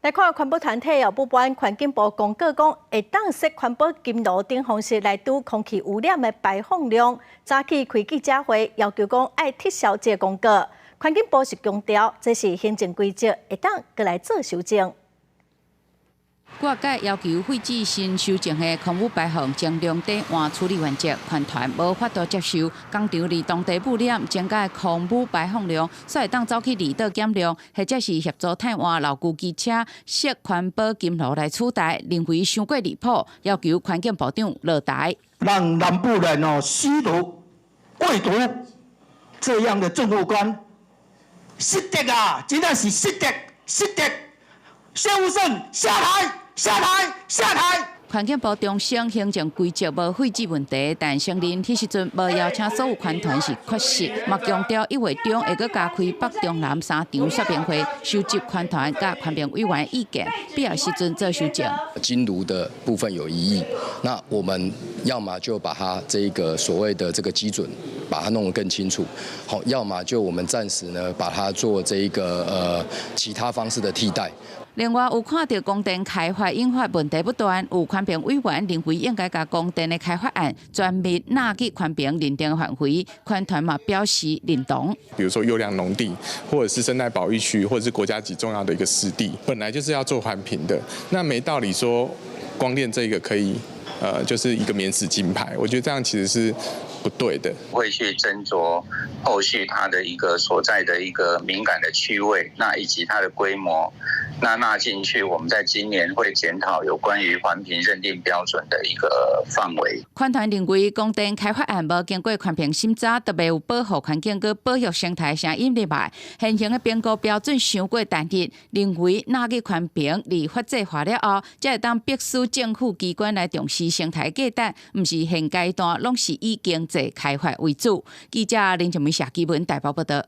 來看環保團體哦，不滿環境部公告講，會當設環保金爐等方式來堵空氣污染的排放量。早起開記者會，要求講愛撤銷這個公告。環境部是強調，這是行政規則，會當閣來做修正。幾擺要求廢止新修正的空污排放增量兌換處理原則，環團無法度接受。工廠佇當地污染增加空污排放量，煞會當走去離島減量，或者是協助替換老舊機車，設環保金爐來取代，認為傷過離譜，要求環境部長落台。讓南部人哦吸毒、跪毒，這樣的政府官失德啊！真的是失德、失德！謝吳勝下台！下台！下台！環境部重申行政規則無廢止問題，但承認彼時陣無邀請所有環團是缺失，嘛強調1月中會閣加開北中南三場說明會，收集環團佮環評委員意見，必要時陣做修正。金爐的部分有異議，那我們要麼就把它這個所謂的這個基準，把它弄得更清楚，好，要麼就我們暫時呢把它做這個其他方式的替代。另外，有看著光電開發引發問題不斷，有環評委員認為應該共光電的開發案全面納入環評認定範圍，環團嘛表示認同。比如說優良農地，或者是生態保育區，或者是國家級重要的一個濕地，本來就是要做環評的，那沒道理說光電這個可以，就是一個免死金牌，我覺得這樣其實是不對的。會去斟酌後續它的一個所在的一個敏感的區位，那以及它的規模。那納進去，我們在今年會檢討有關於環評認定標準的一個範圍。環團認為，光電開發案無經過環評審查，特別有保護環境佮保育生態聲音入來，現行的評估標準傷過單一，認為納入環評佇法制化了後，才會當迫使政府機關來重視生態價值，毋是現階段攏是以經濟開發為主。記者林靜梅、謝基文台北報導。